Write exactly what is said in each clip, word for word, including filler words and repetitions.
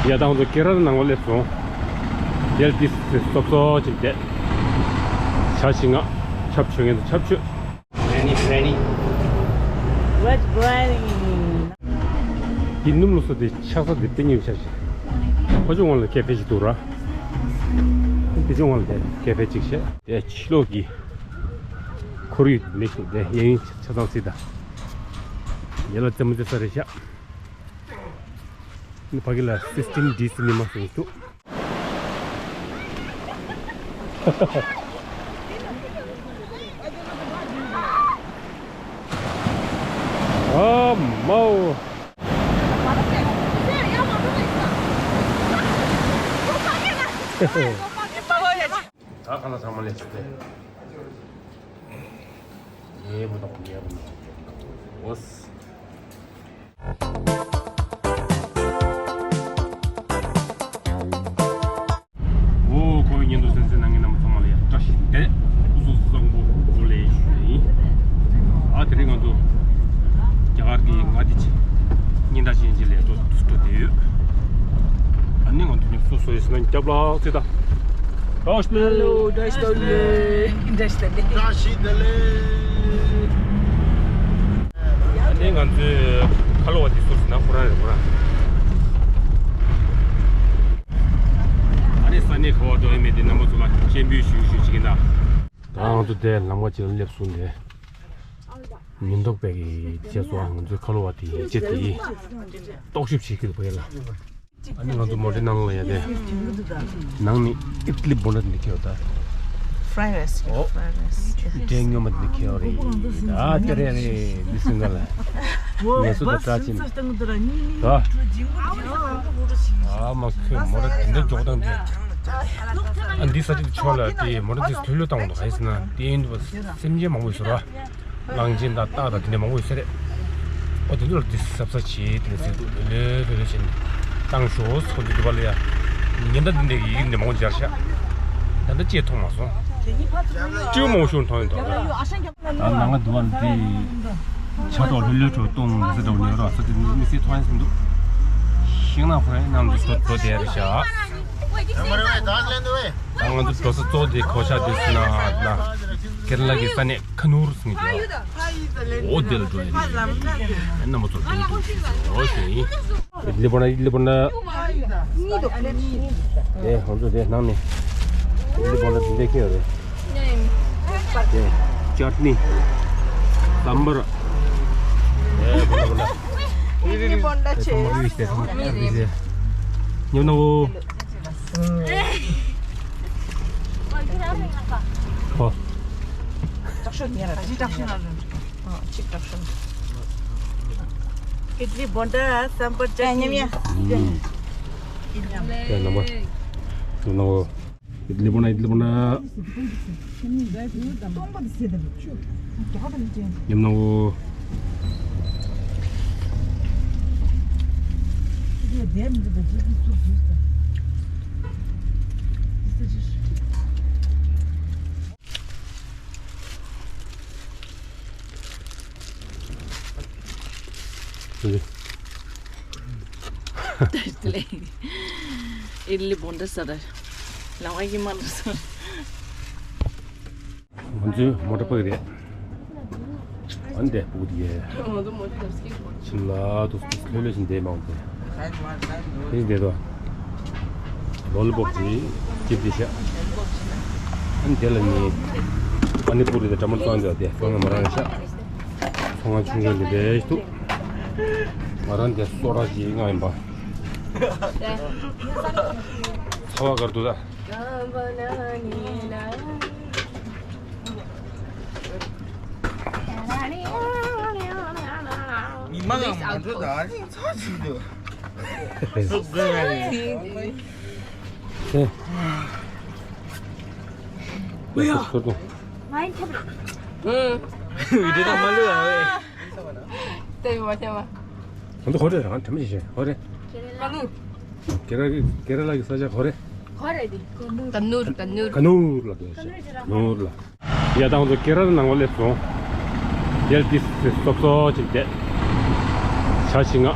ཡ་དང་དུ་ཀེ་ར་ནང་ལ་སླེབས་སོང་། ཡལ་ཏིས་སོབ་སོ་ཅིག་བསྡད། ཞག་ཞིག་ང་ཆབ་མཆོད་ངེས་སུ་ཆབ་མཆོད། རེ་ནི་རེ་ནི། What's burning? འདི་སྣུམ་ལོ་སོ་དེ་ཆགས་ས་དེ་དཔེ་ཉེ་བའི་ཆ་ཞིག་ཕ་ཆུང་ངང་ལ་ཀེ་ཕེ་ཞིག་འདུག་ར། དེ་ཆུང་ངང་ལ་དེ་ཀེ་ཕེ་ཅིག་བཤད། དེ་ཕྱི་ལོགས་ཀྱི་ཁོར་ཡུག་ལེགས་ཤོམ་དེ་གཡས་གཡོན་ཆ་ཚང་སྲིད་དང་། ཡ་ལ་རྩེད་མོ་རྩེ་ས་རེད་ཤག་ཕ་གི་ལ་སིས་ཊིན་ཌི་སི་ནི་མ་སོང་འདུག་ཨ་མའོ། ད་ཁ་ལག་ཚང་མ་ལས་ཆོག་གི། ཡེ་མ་ཏོག་ཡེ་མ་ཏོག་ཡེ་མ་ཏོག་ཨོ་སི། འོ་ཁོ་བོའི་ཉིན་དུ་གསན་གཟིགས་གནང་མཁན་རྣམ་པ་ཚང་མ་ལ་ཡང་བཀྲ་ཤིས་བདེ་ལེགས། སྐུ་གཟུགས་བཟང་པོ་ཇུ་ལེ་ཞུ་ཡིན། ཨ་དེ་རིང་ང་ཚོ་རྒྱ་གར་གྱི་མངའ་སྡེ་ཆེ་སྙན་གྲགས་ཅན་གྱི་ལས་ཐོག་ཏུ་འགྲོ་བསྡད་ཡོད། ཨ་ནི་ང་ཚོ་ཉམས་གསོ་བཟོ་ཡི་ཟེར་ན་རྒྱབ་ལ་རྩེ་ད། བཀྲ་ཤིས་བདེ་ལེགས། བཀྲ་ཤིས་བདེ་ལེགས། བཀྲ་ཤིས་བདེ་ལེགས། ཨ་ནི་ང་ཚོའི་ཁ་ལོ་བ་དེ་སུ་ཟེར་ན་ཁོ་རང་རེད་ཁོ་རང་། ཨ་ནི་ས་གནས་ག་བ་འགྲོ་ཡི་མེད་དེ་རྣམ་པ་ཚོ་ལ་སྤྱན་འབུལ་ཞུ་ཞུ་བྱེད་ཀྱིན་གདའ། ད་ང་ཚོ་དེ་ལམ་ཁ་ཅིག་ལ་སླེབས་སོང་དེ། ཉེན་རྟོག་པས་ཀྱི་བྱས་སོང་ང་ཚོའི་ཁ་ལོ་བ་དེ་ཡིན་ཅེས་དེ་རྟོག་ཞིབ་བྱེད་ཀྱི་འདུག་བ་ཡ་ལ། ཨ་ནི་ང་ཚོ་མོ་ཊའི་ནང་ལ་ཡ་དེ། ནང་ནི་ཨིད་ལི་བོ་ན་འདི་ཁེལ་བ་ད། Fried rice. ཨོ། Fried rice. འདྲེ་སྨྱོན་མ་འདི་ཁེལ་བ་རེད། ཨ་དེ་རེད་རེད་འདི་སུན་ག་ལ། ངལ་གསོ་དང་སྐྲག་ཅིང་། ད། ཨ་མ་ཁོས་མོ་ཊ་དེ་འདྲ་འཇོག་སྟངས་དེ། ཨ་འདི་ས་ཆ་དེ་ཕྱོགས་ལ་དེ་མོ་ཊ་དེ་ལྷོད་ལྷོད་བཏང་འདུག་ག་ཡིན་ཟེར་ན་དེ་ཡིན་དུས་སེམས་ཅན་མང་པོ་ཡོད་ཟེར་བ། གླང་ཆེན་དང་སྟག་དང་དེ་འདྲ་མང་པོ་ཡོད་ས་རེད། ཨོ་དེ་ཚོ་ལ་དེ་གཟབ་གཟབ་བྱེད་དེ་ནས་ཟེར་འདུག་ལོས་ལོས་ལོས་བྱས་ནས་བཏང་ཤོག་ཚོགས་འདུ་འདི་པ་ལ་ཡ། ཉེན་བརྡ་འདི་འདྲའི་ཡིག་འདི་མང་པོ་སྦྱར་ཤག་ད་ལྟ་ཅིག་མཐོང་མ་སོང་། ཅིག་མང་པོ་ཤོར་མཐོང་ཡོད་དོ། ད་ནང་ང་འདུག་བ་འདི་ཆ་གྲོགས་ལྷོད་ལྷོད་གྲོགས་གཏོང་མི་སྲིད་འགྲོ་ནས་རོགས་ས་དེ་མི་སྲིད་མཐོང་ཡ་ཟིན་འདུག་ཤིང་ནག་ཁོ་རེ་ནང་དུ་འགྲོ་འགྲོ་བསྡད་རེད་ཤག་ད་ང་ཚོ་འགྲོ་ས་གཙོ་བོ་དེ་ག་བ་ཆགས་འདུག་ཟེར་ན་ལ། ཀེ་ར་ལ་གི་ས་གནས་ཁ་ནུར་ཟེར་གྱི་འདུག་འོ་དེ་ལ་འགྲོ་ཡ་རེད། རྣམ་པ་ཚོར་དོན་དུ་འོ་ཞེས་ཡིན། ལི་པོ་ན་ལི་པོ་ན། དེ་ང་ཚོ་དེ་ནང་ནས་ལི་པོ་ན་དེ་འདྲ་ཁྱེར་རེད། དེ་ཅར་ནི། སམ་བར། དེ་པོ་ན་པོ་ན། ལི་པོ་ན་ཆེ། ཉོ་ན་འོ། ཨོ། དྲག་ཤོས་ཉེ་ར་དྲག་ཤོས་ན་རུང་། ཨ་ཅིག་དྲག་ཤོས། ཨིད་ལི་བོན་ཌ་སམ་བར་ཅ་ཉམས་ཡ། ཨུམ། ཡ་ནམ་པ། ཉོ་ན་འོ། ལི་པོ་ན་ལི་པོ་ན། ཉམས་ན་འོ། ཨིད་ལི་བོན་ཌ་ཟེར། ལམ་ཁ་ཡིན་མ་རེད་ཟེར། ང་ཚོའི་མོ་ཊ་པག་རེད། ཨ་འདས་པུ་དེ། ང་ཚོ་མོ་ཊ་ལ་སྐྱེས་པ། ཕྱིན་ལ་དུ་ལྷོད་ལྷོད་བཞིན་བསྡད་མང་པོ། དེ་བཞིན་བསྡད་དོ། ལོ་ལི་པོབ་དེ་ཅིབ་དེ་ཤ། ཨ་འདས་ལ་ནི། ཨ་ནི་པུ་རི་དང་ཊ་མ་ཊོ་བཙོང་རྒྱུ་དེ་བཙོང་ཡང་མ་རག་ཤ། ཚོང་ཁང་ཆུང་ཆུང་དེ་འདྲ་ཞིག་འདུག་ང་རང་དེ་སོ་ར་ཞིག་ང་ཡིན་པ། ཚ་བ་གར་འདུག་ད། མི་མང་ལ་མ་འགྲོ་ད་ཨ་ནི་ཚ་ཞིག་འདུག་ཨེ། ཨུ་ཡ། ཚོར་དུ། ཨུ། བི་ཌིའོ་ད་མ་ལུས་ཨ་ཝེ། ལྟ་བུ་མ་བྱ་བ། ང་ཚོ་ཧོ་རེ་རང་དྲན་མི་ཤེས་ཧོ་རེ། ཀ་ནུར། ཀེ་ར་ཀེ་ར་ལ་གི་ས་ཆ་ཧོ་རེ། ཧོ་རེ་དེ། ཀ་ནུར་ཀ་ནུར། ཀ་ནུར་ལ་དེ་ཀ་ནུར་ལ། ཡ་དང་དུ་ཀེ་ར་ནང་ལ་སླེབས་སོང་། ཡལ་ཏིས་སོབ་སོ་ཅིག་བསྡད། ཞག་ཞིག་ང་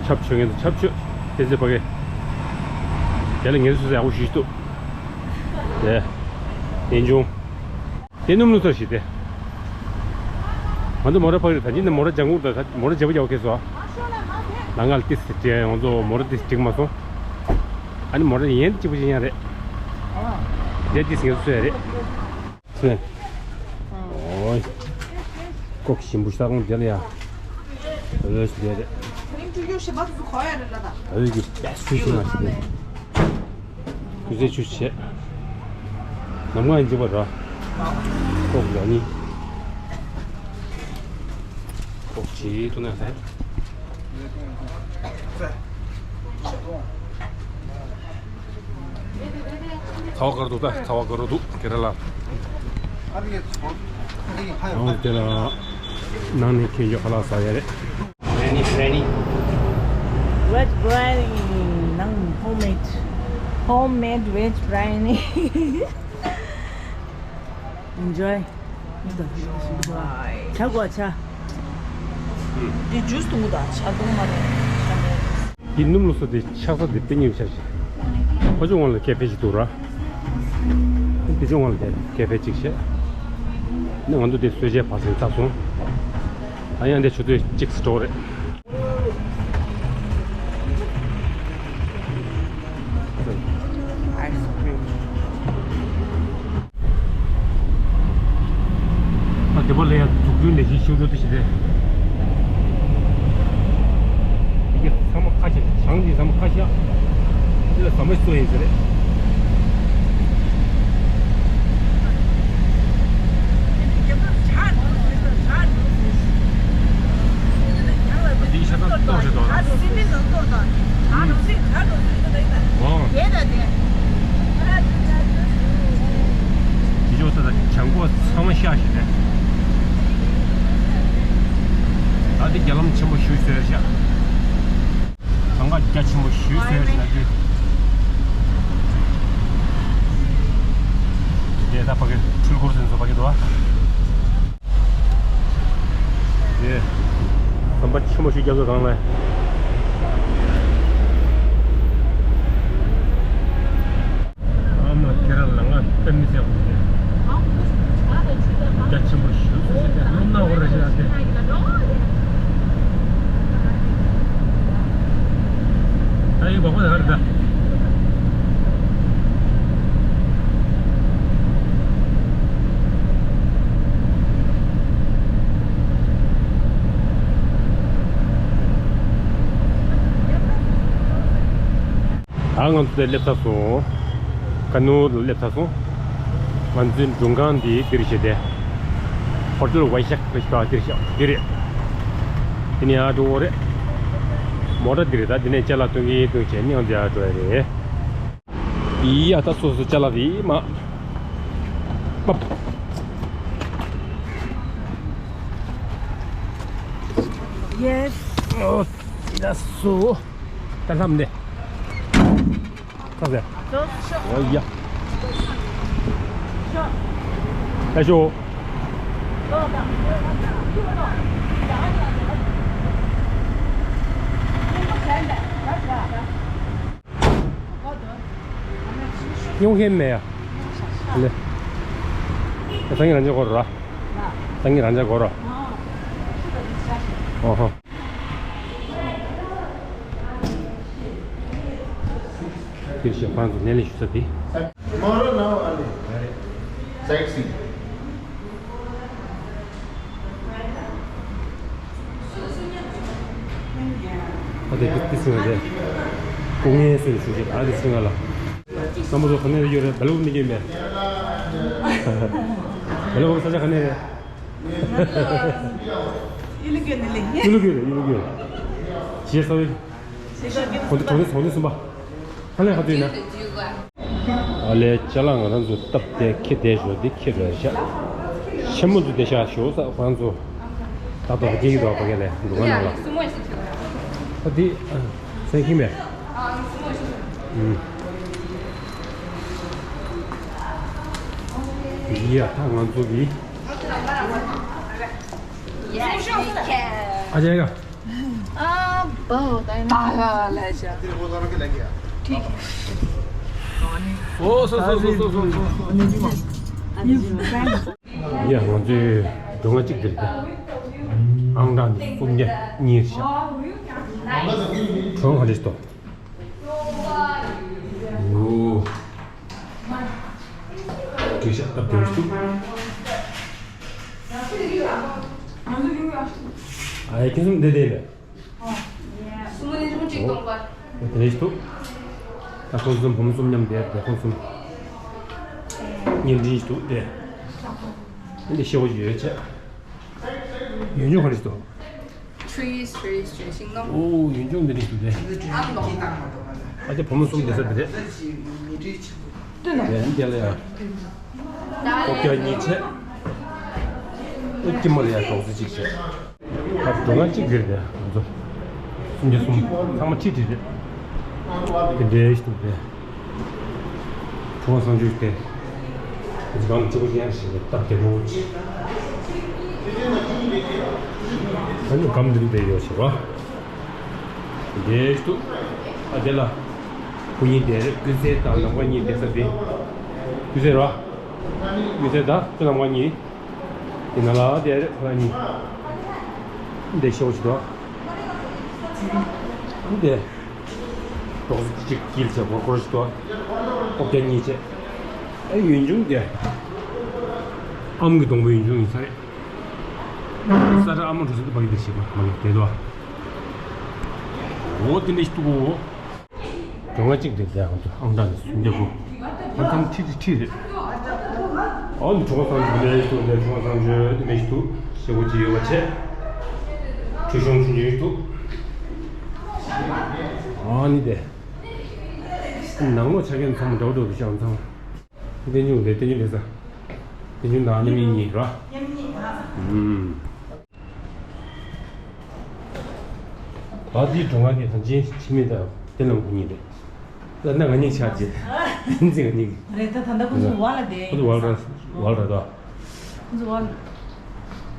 ཆབ་མཆོད་ངེས་སུ་ཆབ་མཆོད་དེ་ཚེ་ཕ་གི། དེ་ལ་ངལ་གསོ་ཡག་པོ་ཞིག་འདུག་དེ། ཡིན་ཆུང་། དེ་སྣུམ་ལུག་ཚར་ཞིག་དེ། ང་ཚོ་མོ་ར་ཕ་གི་རེད། ད་ཅི་ནས་མོ་ར་ལྗང་གུ་དང་མོ་ར་བརྗེ་པོ་རྒྱག་གི་སོ། ལ་ང་ལ་ཏིས་ཏིས་བྲིས་ཡོང་ཚོ་མོ་ར་ཏིས་འགྲིག་མ་སོང་། ཨ་ནི་མོ་ར་ཡན་གཅིག་པུ་ཅི་ཡང་རེད། དེ་ཏིས་ངལ་གསོ་ཡ་རེད། ཨོའི། ཀོག་ཞིམ་པོ་ས་ཁོང་དེ་ལ་ཡ། ཨོའི་ཞིག་རེད། ཨོའི་གི་བེ་སུ་ཞིག་མ་ཞིག་རེད། དུས་ཚོད་ཆུ་བྱས། ནམ་མཁའ་ཡིན་གཅིག་པ་ར། ཀོག་ར་ནི། ཀོག་ཅིག་ཏུ་ན་ཟེར། ཚ་བ་དཀར་འདུག་ད་ཚ་བ་དཀར་འདུག་ཁེ་ར་ལ། ཨང་དེ་ལ་ནང་ནས་ཁྱེད་ཚོ་ཁ་ལག་ཟ་ཡ་རེད། Biryani, biryani. Veg biryani. ནང་homemade. Homemade veg biryani. Enjoy. ཇ་དགོས་ཇ། འདི་ཇུས་འཐུང་གི་དང་ཇ་འཐུང་མ་རེད། འདི་སྣུམ་ལུག་གསོ་དེ་ཆགས་ས་དེ་དཔེ་ཉེ་བའི་ཆ་ཞིག་ཕོ་ཆུང་ངོ་ལ་ཀེ་ཕེ་ཞིག་འདུག་ར། འདི་ཆུང་ངོ་ལ་ཀེ་ཕེ་གཅིག་བྱས། ནི་ང་ཚོ་དེ་གསོལ་ཇའི་བར་སེང་ཚར་སོང་། ད་ཡང་དེ་ཆུ་ཚོད་གཅིག་སུ་འགྲོ་རེད། Ice cream. ཨ་དེ་པ་ལ་ཡང་འཛུགས་སྐྲུན་ལས་གཞི་ཤུགས་སྒྲོག་དེ་ཞིག་རེད། འདི་ག་ཚང་མ་ཁ་ཤས་བྱང་འདི་ཚང་མ་ཁ་ཤས། འདི་ལ་ཟམ་པ་གསོ་ཡིན་ཟེར་རེད། འདི་ཤ་སྟག་ཏོག་ཞིག་འདུག་ར། ཨོ། དེ་ཕྱོགས་ས་དང་བྱང་ཁོག་ཚང་མ་ཤ་ཞིག་རེད། ད་འདི་རྒྱ་ལམ་ཆེན་པོ་ཞུ་ཟེར་ཤག་གྲངས་ཀ་རྒྱ་ཆེན་པོ་ཞུ་ཟེར་ཞིག་ན་རྒྱུ། དེ་ད་ཕ་གི་འཕྲུལ་འཁོར་ཟེར་ཚོ་ཕ་གི་འདུག་ཨ། དེ། ཟམ་པ་ཆེན་པོ་ཞིག་རྒྱབ་ཚོ་གང་ལ། ཨ་མ་ཁྱེད་རང་ལ་ང་དཔེ་མི་སྲིད་པ་ཞིག་རྒྱ་ཆེན་པོ་ཞིག་སུ་ཞིག་དེ་སློབ་ན་བོར་རེ་ཞིག་ཨ་དེ། ད་ཡིག་བག་པ་དེ་ག་རེ་ད། ད་ང་ཚོ་དེ་སླེབས་ཚར་སོང་། ཀ་ནོར་ལ་སླེབས་ཚར་སོང་། ང་ཚོའི་མགྲོན་ཁང་འདི་འདིར་བྱས་ཏེ། ཧོ་ཊེལ་ཝའི་ཤག་ལ་ཞིག་འདིར་བཞག་འདི་རེད། དེ་ནས་ཡར་འགྲོ་དགོས་རེད། མོ་ཊ་འདི་རེད། ད་འདི་ནས་ཅ་ལག་སྟོན་གྱིན་སྟོན་བྱས་ནས་ང་ཚོ་ཡར་འགྲོ་ཡ་རེད། ཡ་ད་སོ་སོ་ཅ་ལག་དེ་མ། པབ། Yes. ཨོ། ཡ་སོ། ད་ལྷམ་ནས། ཁ་ཟེར། ཨོ་ཡ། ད་ཤོ། ཡོང་ཧེ་མེ་ཡ། ལེ། ད་ངི་རང་ཅག་གོ་ར། ད་ངི་རང་ཅག་གོ་ར། ཨོ་ཧོ། དེར་ཞེ་ཁང་དུ་སྣེ་ལེན་ཞུ་ས་དེ། Tomorrow now only. Sightseeing. ཨ་དེ་དེ་སྲིང་བ་དེ། སྐུ་ངལ་གསོ་ཞུ་ཞེས་ཨ་དེ་སྲིང་བ་ལ། རྣམ་པ་ཚོ་ག་ནས་ཡོད་རེད། བེ་ལུག་ནས་ཡོད་མེད། བེ་ལུག་ས་ཆ་ག་ནས་རེད། ཡུལ་གྱི་ནི་ལེ། ཡུལ་གྱི་རེད་ཡུལ་གྱི། ཞེས་ས་བའི། གོང་དུ་གོང་དུ་གོང་དུ་གསུམ་པ། ཧ་ལས་ཧ་ཚོད་ན། ཨ་ལས་ཅ་ལག་ང་རང་ཚོ་སྟབས་བདེ་ཁེ་བདེ་ཞོ་འདི་ཁེ་བདེ་ཤག་ཆེན་མོ་ཚོ་བདེ་ཤག་ཞོ་ས་ཁོ་རང་ཚོ། ད་དོ་རྒྱལ་གྱི་དོ་བ་ག་ལས་འདུག་ག་ནང་ལ། ཨ་འདི་སེང་ཁྱི་མེད། ཡ་ད་ང་ཚོ་གི། ཨ་ཅེ་ག हाँ, बहुत है ना। पागल है शायद। ठीक है। ཡ། ང་ཚོའི་སྒྲོལ་མ་གཅིག་དེར་ཨང་གྲངས་ནི་སུམ་བརྒྱ་གཉིས་ཤག་གྲོང་ག་རེ་ཞིག་ཏོ། ཨོ། གེ་ཤ་སྟབས་བདེ་པོ་ཞིག་འདུག་ཨ་ཡ། ཁྱེད་གསུམ་བསྡད་བསྡད་ལ། སུ་མོ་ནས་རུང་གཅིག་གཏོང་པ། དེ་ནས་ཐུག་ད་ཁོང་གསུམ་བུ་མོ་གསུམ་མཉམ་བསྡད་དེ། ཁོང་གསུམ་བརྙན་འཕྲིན་ཞིག་འདུག་སྟེ། འདི་ཤེས་པོ་ཡོད་ཆེ། ཡུལ་ལྗོངས་ག་རེ་ཞིག་འདུག Trees, trees, trees. ཤིང་སྡོང་། ཨོ། ཡུལ་ལྗོངས་འདི་རེད་འདུག་སྟེ། ཨ་ལོ། ཨ་ཅེ་བུ་མོ་གསུམ་བསྡད་ས་འདི་རེད། དེ་ནས་འདི་ལ་ཡ། ལྐོག་རྒྱག་གཉིས་བྱས། ཨོ། དཀྱིལ་མ་ལ་ཡ་གྲོགས་སུ་གཅིག་བྱས། ད་སྒྲོལ་མ་གཅིག་རེད་དེ། ང་ཚོ་སུམ་བརྒྱ་གསུམ། ཚང་མ་ཁྲི་ཁྲི་རེད། དེ་འདྲའི་ཞིག་འདུག་དེ། གྲོང་བ་བཟང་སྤྱོད་དེ། གང་གཅིག་པོ་ཡང་ཞིག་སྟབས་བདེ་པོ་ཅིག་ད་ནི་སྒམ་འདི་འདྲ་ཡོད་ཞིག་བ། དེ་འདྲའི་ཞིག་འདུག་ཨ། དེ་ལ་སྐུ་ཉིད་དེ་རེད། ཀུན་གསལ་དང་ནམ་མཁའ་གཉིས་བསྡད་ས་དེ། ཀུན་གསལ་ར། ཀུན་གསལ་དང་ནམ་མཁའ་གཉིས། དེ་ནང་ལ་དེ་རེད། ཁོ་གཉིས་འདི་ཤོག་ཅིག་དོ། འདི་རྡོག་གཅིག་དཀྱིལ་བྱས་སྒོར་སྒོར་ཞིག་དོ། ལྐོག་རྒྱག་གཉིས་བྱས། ཨེ། ཡུལ་ལྗོངས་དེ་ཨམ་གྱི་སྡོང་པོ་ཡུལ་ལྗོངས་ཡིན་ས་རེད། ས་ར་ཨ་མ་འགྲོ་ས་དེ་ཕ་གི་དེ་ཞིག་མ་གི་དེ་དོ། འོ། དེ་འདྲ་ཞིག་འདུག་གོ། སྒྲོལ་མ་གཅིག་དེ་བསྡད། ང་ཚོ་ཨང་གྲངས་ནི་སུམ་བརྒྱ་དགུ། ང་ཚང་ཁྲི་ཁྲི་ཁྲི་རེད། ཨ་ནི་གྲོང་བ་བཟང་སྤྱོད་ལས་ཞུགས་ཏེ། གྲོང་བ་བཟང་སྤྱོད་དེ་མི་ཞིག་འདུག་ཞེ་པོ་ཅིག་ཡོད་པ་བྱས། ཁྲུས་གཞོང་ཆུང་ཆུང་ཞིག་འདུག་ཨ་ནི་དེ། ནང་ལོགས་ཆ་རྐྱེན་ཚང་མ་འདྲ་བོ་འདྲ་བོ་ཞིག་ཨང་ཚང་། བསྟན་ཆུང་རེད། བསྟན་ཆུང་རེད་ས། བསྟན་ཆུང་དང་མཉམ་ཉིན་གཉིས་ར། མཉམ་ཉིན་ཨ། ཨུམ། ད་དེའི་སྒྲུང་བ་དེ་ཐམས་ཅད་ཕྱི་མི་དང་དེ་ནང་ཁུ་གཉིས་རེད། ད་ནང་ང་གཉིས་ཆགས་རྗེས། འཛིན་ང་གཉིས། རེད། ད་ད་ལྟ་ཁོ་ཚོ་བ་ལ་བསྡད་ཁོ་ཚོ་བ་ལ་བ་ལ་རེད་ད། ཁོ་ཚོ་བ་ལ།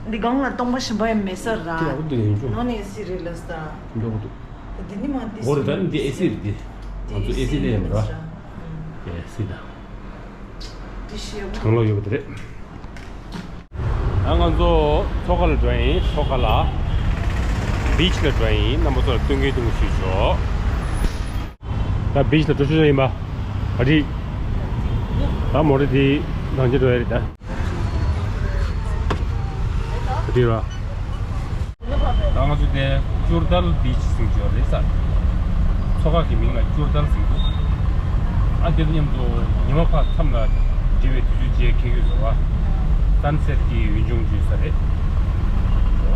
འདི་སྒང་ལ་སྟོང་པ་ཞིམ་པོ་ཡང་མེད་ས་ར། ཁྱེད་ཡག་པོ་འདུག་ཡིན་ཆོག་ནང་ནས་ཨེ་སི་རེད་ལ་ས། འགྲོ་གི་འདུག་འདི་ནི་མ་འདི་འོ་རེད། ད་ནི་འདི་ཨེ་སི་རེད་འདི། ང་ཚོ་ཨེ་སི་ལས་ཡིན་པ་ར། ཨེ་སི་ད། འདི་ཤེས། གྲང་གློག་ཡོད་པ་དེ་རེད། ད་ང་ཚོ་མཚོ་ཁ་ལ་འགྲོ་ཡིན། མཚོ་ཁ་ལ། བིཆ་ལ་འགྲོ་ཡིན། རྣམ་པ་ཚོར་སྟོན་གི་སྟོན་གི་ཞུས་ཆོག་ད་བིཆ་ལ་འགྲོ་ཆོག་ཆོག་ཡིན་པ། ག་རེ། ད་མོ་ཊ་དེ་ནང་ཆེན་འགྲོ་ཡ་རེད་ད། ག་རེ་ར། ད་ང་ཚོ་དེ་ཅོར་དལ་བིཆ་ཟེར་གྱི་ཡོད་རེད་ས། མཚོ་ཁ་གི་མིང་ལ་ཅོར་དལ་ཟེར་གྱི་འདུག་ཨ། དེ་དང་མཉམ་དུ་ཉི་མ་ཕར་མཚམས་ལ་འབྲེལ་བའི་དུས་ཚོད་བཅས་ཁེལ་གྱི་ཡོད་ཟེར་བ། སན་སེཊ་གི་ཡུལ་ལྗོངས་བརྗོད་ས་རེད།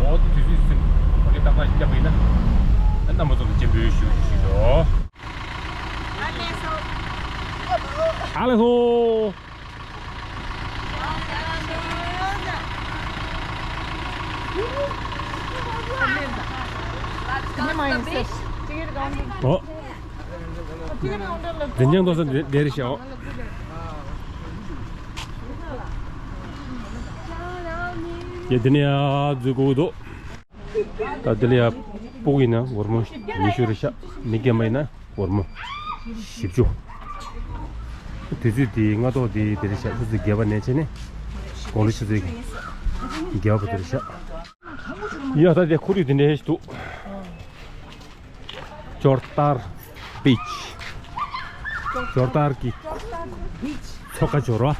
འོ་དེ་དུས་ཚོད་ཟིན་ཕ་གི་ཏག་ཏག་བརྒྱབ་པ་ཡིན་ན། ཨ། རྣམ་པ་ཚོ་ལ་སྤྱན་འབུལ་ཞུ་ཞུ་ཞུ། ཨ་ལེ་ཧོ། ཨོ། དེ་ཉང་དོ་ས་དེ་རེད་ཤག་ཡ། དེ་ནས་ཡ་འཛུལ་དགོས་འདུག་ད་དེ་ལ་ཡ་སྤུ་གུ་ཡིན་ན་སྒོར་མོ་ཉི་ཤུ་རེད་ཤག་མི་རྒན་པ་ཡིན་ན་སྒོར་མོ་བཞི་བཅུ། དུས་ཚོད་དེ་སྔ་ཐོག་དེ་དེ་རེད་ཤག་ཆུ་ཚོད་བརྒྱད་པ་ནས་བྱས་ནས་དགོང་དྲོ་ཆུ་ཚོད་བརྒྱད་པ་བར་དུ་རེད་ཤག་ཡ། ད་དེ་ཁོར་ཡུག་དེ་འདྲ་ཞིག་འདུག་ཅོར་ཏར་བིཆ། ཅོར་ཏར་གྱི་མཚོ་ཁ་ཅོར་བ།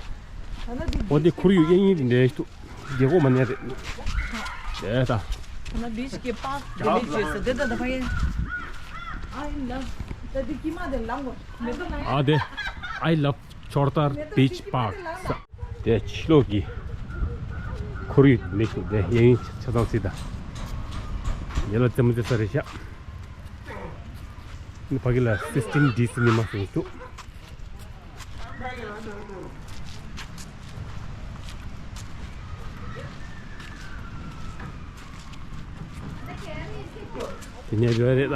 འོ་དེ་ཁོར་ཡུག་གཡས་གཡོན་དེ་འདྲ་ཞིག་འདུག་རྒྱལ་སྒོ་མ་ཉལ་རེད། དེ་ད། ཁོ་ན་བིཆ་གི་པཱརྐ་དེ་ལས་བརྗོད་ས་དེ་ད་ད་ཕ་གི། I love. ད་དེ་ཀི་མ་དེ་ལང་གོ་མེད་ད་ལང་། ཨ་དེ། I love Chortar Beach Park. དེ་ཕྱི་ལོགས་ཀྱི་ཁོར་ཡུག་མེད་ཤོག་དེ་གཡས་གཡོན་ཆ་ཚང་སྲིད་ད། ཡ་ལ་རྩེད་མོ་རྩེ་ས་རེད་ཤག་ཕ་གི་ལ་སིས་ཊིན་ཌི་སི་ནི་མ་ཟེར་འདུག་དེ་ནས་རེད་ལ།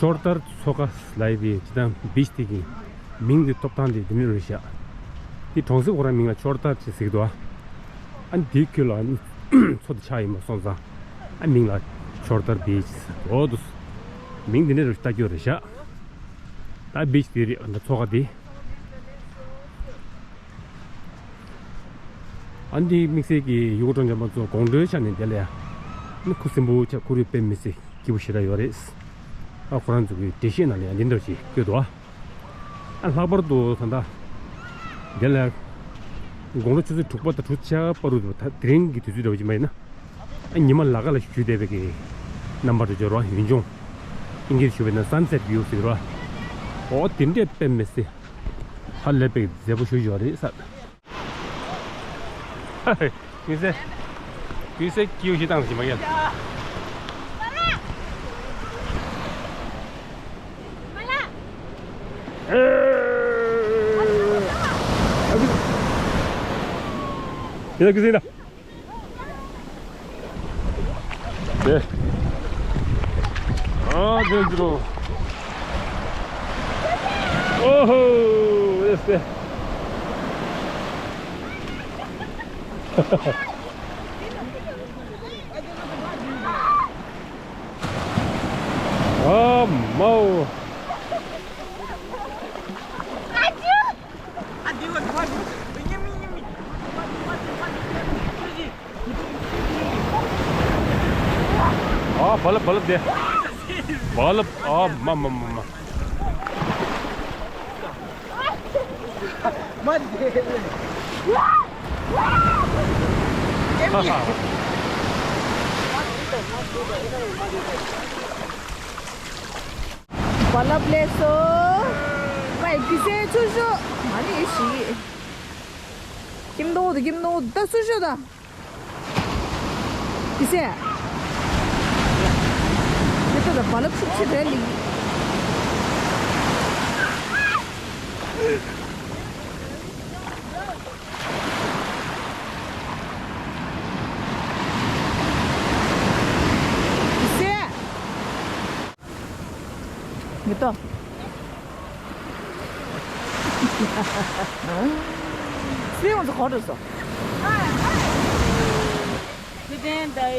ཤོར་ཏར་མཚོ་ཁ་ལབ་ཡས་དེ་སྤྱིར་བཏང་བིཆ་དེ་གི་མིང་དེ་ཐོབ་ཐང་དེ་དེ་ནས་རེད་ཤག་དེ་གྲོང་གསེབ་ཁོ་རང་མིང་ལ་ཤོར་ཏར་ཅེས་ཟེར་གི་འདུག་ཨ་ནི་དེའི་ཁུལ་ལ་ཨ་ནི་མཚོ་དེ་ཆགས་ཡིན་པ་སོང་ཙང་ཨ་མིང་ལ་ཤོར་ཏར་བིཆ་ཟེར་འོ་འདུག་མིང་དེ་ནས་རེད་ལྟ་རྒྱུ་རེད་ཤག་ད་བིཆ་དེ་རེད། ཨ་ནི་མཚོ་ཁ་དེ། ཨ་འདི་དམིགས་བསལ་གྱི་ཡུལ་སྐོར་སྤྲོ་འཆམ་པ་ཚོ་དགོང་དྲོའི་ཆ་ནས་དེ་ལ་ཡ། ནི་ཁུ་སིམ་པོ་ཆ་ཁོར་ཡུག་དཔེ་མི་སྲིད་སྐྱིད་པོ་ཞེ་དྲག་ཡོད་རེད། ཨ་ཁོ་རང་ཚོ་གི་འགྲེལ་བཤད་ནང་ལ་ཡང་འདི་འདྲ་ཞིག་བཀོད་འདུག་ཨ་ལྷག་པར་དུ་ད་ལྟ་དེ་ལ་དགོང་དྲོ་ཆུ་ཚོད་དྲུག་པ་དང་དྲུག་ཅུ་བར་དུ་ད་དེ་རིང་གི་དུས་ཚོད་འདྲ་བ་ཅིག་མ་ཡིན་ན། ཨ་ཉི་མ་ལ་ཀ་ལ་བཞུད་བསྡད་པའི་གི་རྣམ་པ་འདྲ་འབྱོར་བ་ཡུལ་ལྗོངས། ཨིན་སྐད་ཞུ་བས་ན་སན་སེཊ་བིའུ་ཟེར་བ། འོ་དེ་འདྲས་དཔེ་མི་སྲིད། ཧ་ལས་པའི་མཛེས་པོ་ཞུ་ཞོ་རེད་ས། ཡིན་ཟེར། ཡིན་ཟེར་སྐྱིའུ་ཞིག་བཏང་ཟིན་མ་ཡ། ཡིན་ཟེར་ཡིན་ཟེར། ཨ་ཇོ་ཇོ། ཨོ་ཧོ། ཨེ་སྟེ། ཨ་མའོ། ཨ་བ་ལབ་བ་ལབ་དེ། བ་ལབ་ཨ་མ་མ་མ་མ། མ་དེ། ཧ་ཧ། བ་ལབ་ལས་སོ། ཀའི་ཀི་སེ་ཚུར་ཤོག་མ་ནི་ཡོད་ཤི། ཀིམ་དོ་དུ་ཀིམ་དོ་ད་ཚུར་ཤོག་ད། ཀི་སེ། དེ་ད་ད་བ་ལབ་ཤུགས་ཆེ་རེད་ལི། ཀི་སེ། མི་ཏོ། སྲིད་ང་ཚོ་གོ་འགྲོ་སོ། ཁྱི་ཏན་ད་ཨེ་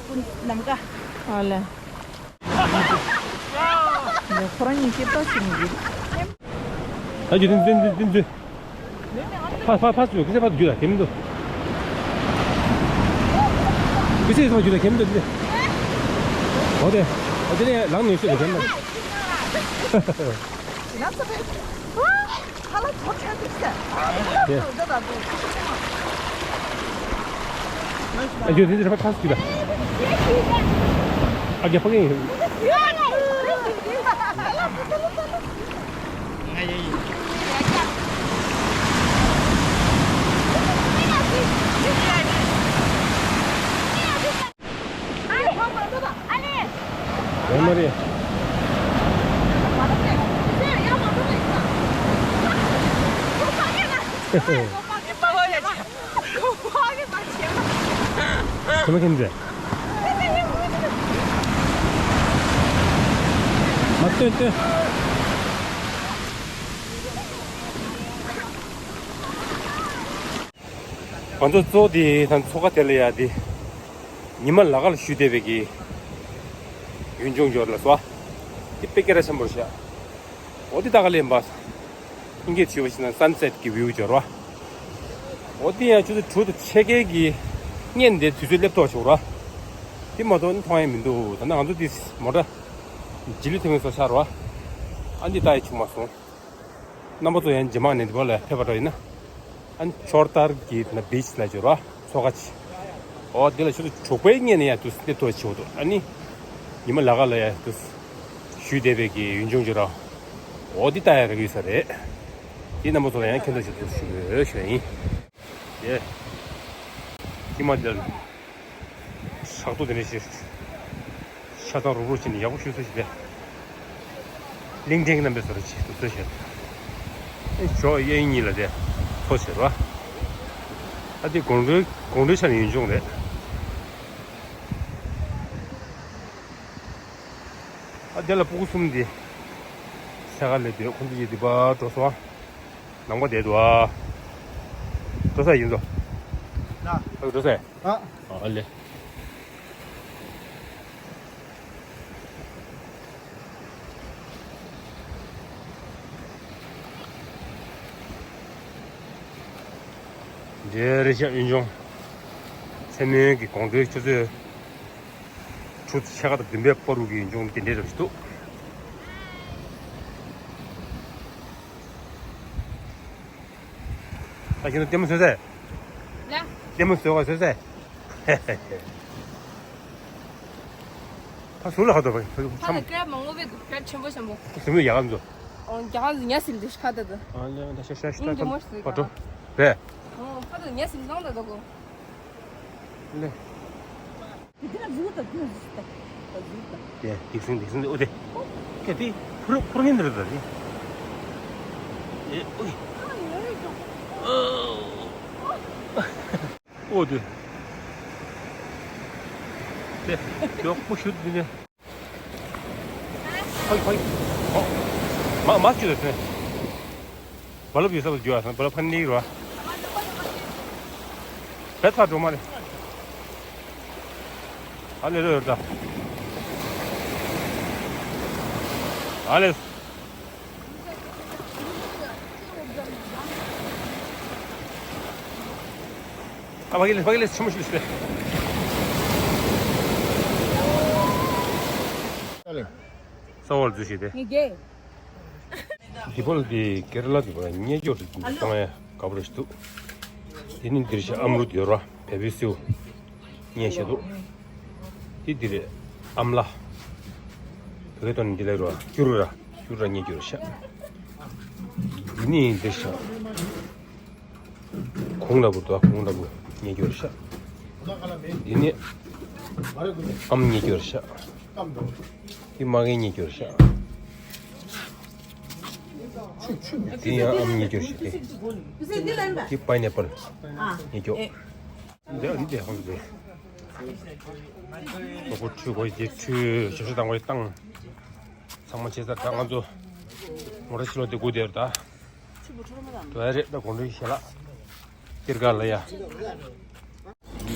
ཀུན་ནམ་ཀ་ཨ་ལེ། ཁོ་རང་གཉིས་སྐྱེས་པ་ཞིག་མི་འདུག་ད་རྒྱུ་ཏན་ཏན་ཏན་ཏན། ཕ་ཕ་ཕ་ཚུ་ཁི་སེ་ཕ་ཚུ་རྒྱུ་ལ་ཁེམ་འདུག་ཁི་སེ་ཕ་རྒྱུ་ལ་ཁེམ་འདུག་འོ་དེ། འོ་དེ་ནས་ལངས་ནས་ཤོད་ལ་ཁེམ་འདུག་ཁ་ལག་ཐོག་ཆད་འདུག་ཟེར། དེ། ཨ་ཇོ་དེ་ཕ་ཕ་ཚུ་རྒྱུ་ལ། ཨ་རྒྱ་ཕ་གི་ཡིན། ཡོད་མ་རེད། ཁོ་མ་ཁེམ་ཟེར། མ་ལྟོས་ལྟོས། ང་ཚོ་གཙོ་བོ་དེ་ད་མཚོ་ཁ་དེ་ལ་ཡ་དེ། ཉི་མ་ལ་ཀ་ལ་བཞུད་བསྡད་པའི་གི་ཡུལ་ལྗོངས་འབྱོར་ལ་སོ། དེ་དཔེ་སྐད་གྲགས་ཆེན་པོ་རེད་ཤག་འོ་དེ་ད་ག་ལེན་པ། ཨིན་སྐད་ཞུ་བ་ཞིག་ན་སན་སེཊ་གི་བིའུ་འབྱོར་བ། འོ་དེ་ཡང་ཆུ་ཚོད་དྲུག་དང་ཕྱེད་ཀའི་གི་བརྙན་དེ་དུས་ཚོད་སླེབས་ཐོག་བྱུང་ར། དེ་མ་གཏོགས་མཐོང་ཡ་མི་འདུག་ད་ནང་ང་ཚོ་དེ་མོ་ཊ་ཇི་ལི་ཐེ་མེ་སོ་ཤར་བ། ཨ་འདི་ལྟ་ཡ་བྱུང་མ་སོང་། རྣམ་པ་ཚོ་ཡང་རྗེས་མ་ནས་འདི་པ་ལ་ཕེབས་པ་འདྲ་ཡིན་ན། ཨ་ནི་ཤོར་ཏར་གྱི་ན་བིཆ་ལ་འབྱོར་བ་མཚོ་ཁ་ཆེ། འོ་འདི་ལ་ཆུ་ཚོད་དྲུག་པའི་བརྙན་ནས་ཡང་དུ་སླེབས་ཐུབ་ཆེ་བོ་འདུག་ཨ་ནི་ཉི་མ་ལ་ཀ་ལ་ཡང་དུ་བཞུད་བསྡད་པའི་གི་ཡུལ་ལྗོངས་འབྱོར་བ། འོ་འདི་ལྟ་ཡ་རག་གི་ཡོད་ས་རེད། དེ་རྣམ་པ་ཚོ་ལ་ཡང་ཁྱེད་ཚོ་ཞིག་ཏུ་ཞུ་དགོས་ཞུ་ཡ་ཡིན། ཡེ། ཀྱེ་མ་འདིར་ཕྲག་དོག་དེ་འདྲ་ཞིག་ཆ་ཚང་རུག་རུག་བྱས་ནས་ཡག་པོ་ཞུ་ཚོད་ཞིག་ལས། གླིང་ཕྲན་གྱི་རྣམ་པའི་བཟོ་འདྲ་ཞིག་ཏུ་བཟོས་བཞག་ཨེ་ཞོགས་གཡས་གཉིས་ལ་དེ་ཚོ་བྱེད་རོགས། ཨ་དེ་དགོང་དྲོའི་དགོང་དྲོའི་ཆ་ནས་ཡུལ་ལྗོངས་རེད། ཨ་ དེ་ལ་སྤུ་གུ་གསུམ་འདི་ས་ག་ལེ་དེ་ཁོང་ཚོ་ཡི་དེ་པ་འགྲོ་སོང་། ནང་པ་བསྡད་འདུག་ཨ། འགྲོ་ས་ཡིན་ཙོ། ན། ཨ་འགྲོ་ས། ཨ། ཨ་ལེ། འདྲེ་རེ་ཤ་ཡུན་ཅུང་། མཚན་མོའི་གི་དགོང་དྲོའི་ཆུ་ཚོད་ཆུ་ཚོད་ཕྱེད་ཀ་དང་བདུན་པའི་བར་དུ་གི་ཡུན་ཅུང་དེ་འདྲའི་རབ་ཞིག་འདུག་ད་ཁྱེད་ཚོ་ལྟད་མོ་བཟོས་ཚར། ལ། ལྟད་མོ་བཟོས་ག་བཟོས་ཚར། ཕ་ཟུར་ལ་ཁ་ཐོར་བ་ཕ་ལ་མཚམས། ཀྲེབ་མང་པོ་བས་འདུག་ཀྲེབ་ཆེན་པོ་ཆེན་པོ། ཟིན་མོད་ཡག་ག་འཛོ། ཨོ་རྒྱ་གར་ཉ་ཟིན་འདི་ཤ་ད་དུ། ཨ་ལེ་ད་ཤ་ཤ་ཤ་ཤ་ད་ཁ་ཐོར་བ་འགྲོ། རེད། ཨོ་ཕ་དུ་ཉ་ཟིན་བཟང་ད་དུ་གོ། ལེ། དེ་ལ་ཟུག་ད་དེ་ཟུག་ད་ད་ཟུག་ད། དེ་སྡིག་སྲིན་སྡིག་སྲིན་ཨོ་དེ། ཁྱེད་དེ་ཕུར་ཕུར་ངན་འདྲ་ད་དེ། ཨེ་ཨོའི། ཨོ་དེ། དེ་མགྱོགས་པོ་ཤུད་དེ་ནས། ཕ་གི་ཕ་གི། ཨོ། མ་མ་ཅི་རེད་དེ། བ་ལབ་ཡོད་ས་བ་རྒྱུ་ཨ་སང་བ་ལབ་ཕ་ནི་རོ། བེ་ཚ་འགྲོ་མ་རེད། ཨ་ལེ་རོ་ཡོད་ད། ཨ་ལེ། ཨ་ཕ་གི་ལེ་ཕ་གི་ལེ་ཆུ་མོ་ཤུ་ཤུ་ལེ། ཨ་ལེ། ས་འོག་ལ་འཛུལ་ཤེས་ཏེ། ངས་དགེ། འདི་པོ་ལ་དེ་ཀེ་ར་ལ་དེ་པོ་ལ་རྙེད་སྐྱོར་དུ་གཏོང་ཡ་དགའ་པོ་རེ་ཞིག་འདུག་དེ་ནི་འདིར་ཤ་ཨམ་རུ་དེ་ར་བལ་པོའི་སེའུ་རྙེད་ཤེས་འདུག་དེ་འདིར་ཨམ་ལ་བོད་སྐད་ཐོག་ནས་འདི་ལ་ར་སྐྱུ་རུ་ར་སྐྱུ་རུ་ར་རྙེད་སྐྱོར་ཤ། འདི་ནི་འདིར་ཤ་གུང་ལ་བུ་དོ་གུང་ལ་བུ་རྙེད་སྐྱོར་ཤ། འདི་ནི་ཨམ་རྙེད་སྐྱོར་ཤ། འདི་མ་གི་རྙེད་སྐྱོར་ཤ། འདི་ཡང་ཨམ་རྙེད་སྐྱོར་ཤ་སྟེ། འདི་པའི་ནེ་པལ་རྙེད་སྐྱོར། འདི་ཨ་རི་དེ་ཧོང་དེ། ལོ་གོ་ཁྲུས་གོ་ཡི་དེ་ཁྲུས་ཞབས་ཞུ་དང་གོ་ཡི་བཏང་། ཚང་མ་བྱས་ཚར་ད་ང་ཚོ་ངོ་ར་ཕྱི་ལོགས་དེ་སྒུག་བསྡད་ཡོད་ད། དོ་ཡ་རེད་ད་དགོང་དྲོའི་ཞལ་ལག་སྟེར་ག་ལ་ཡ།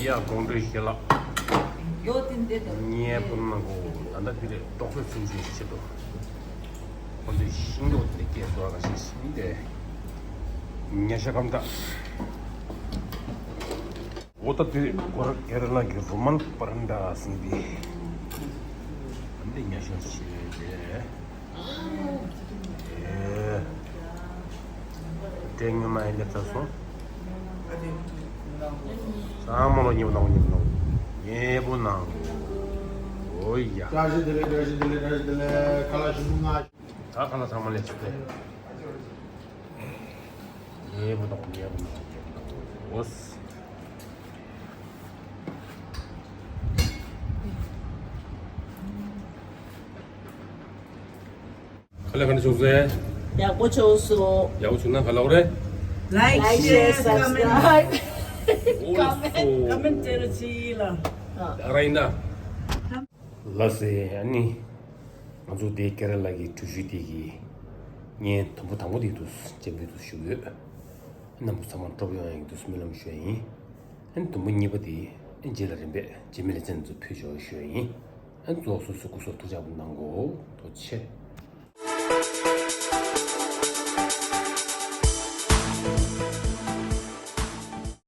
ཡ་དགོང་དྲོའི་ཞལ་ལག་ངའི་སྤུན་མ་གོ་ད་ལྟ་འདི་རེད་རྟོག་བཟོ་ཚུན་ཆད་ཆེད་དུ། ཁོ་ཚོས་ཤིང་ཏོག་དེ་སྐྱེས་སོ་ག་ཞིག་ཤིང་དེ་ཉ་ཤ་སྐམ་ད། འོ་ད་དེ་ཁོ་ར་ཀེ་ར་ལ་གི་རུ་མལ་པ་རན་ད་ཟིན་དེ། འདི་ཉ་ཤ་ཆེ་དེ། ཨེ། དེ་ཉི་མ་ཡིན་ལེ་ཚ་སོང་། ཚང་མ་ལོ་ཉིན་མོ་ཉིན་མོ་ཉིན་མོ་ཉེ་པོ་ནང་། ཨོ་ཡ། བཀྲ་ཤིས་བདེ་ལེགས། བཀྲ་ཤིས་བདེ་ལེགས། བཀྲ་ཤིས་བདེ་ལེགས། ཁ་ལ་ཞུ་ང་། ད་ཁ་ལ་ཚང་མ་ལེ་ཚུགས་ཏེ། ཉེ་པོ་ནང་ཉེ་པོ་ནང་ཉེ་པོ་ནང་། ཨོ། ག་ལེ་ག་འདྲ་བྱུང་སོང་། ཡག་པོ་བྱུང་སོང་། ཡག་པོ་བྱུང་ན་ག་ལེ་རེད། Like, share, subscribe. ཨོ་ལགས་སོ། Comment བྱེད་རོགས་གྱིས་ལ། ད་ར་ཡིན་ད། ལགས་སེ་ཨ་ནི། ང་ཚོ་དེ་ཀེ་ར་ལ་གི་གྲུ་བཞུ་དེ་གི་བརྙན་དུམ་བུ་དང་པོ་དེ་འདུག་སེ་སྤྱན་འབུལ་དུ་ཞུ་གི་ཡོད། རྣམ་པ་ཚང་མ་སྤྲོ་པོ་ཡོང་ཡག་གི་འདུག་སེ་སྨོན་ལམ་ཞུ་ཡ་ཡིན། ཨ་ནི་དུམ་བུ་གཉིས་པ་དེ་ཨ་ནི་རྗེས་ལ་རིམ་པས་རྗེས་མའི་ལེ་ཚན་ཚོ་ཕུལ་ཆོག་ཞུ་ཡ་ཡིན། ཨ་ནི་རྫོགས་སོ་སོ་སྐུ་གཟུགས་ཐུགས་ཅག་པོ་གནང་གོ། ཐུགས་རྗེ་ཆེ།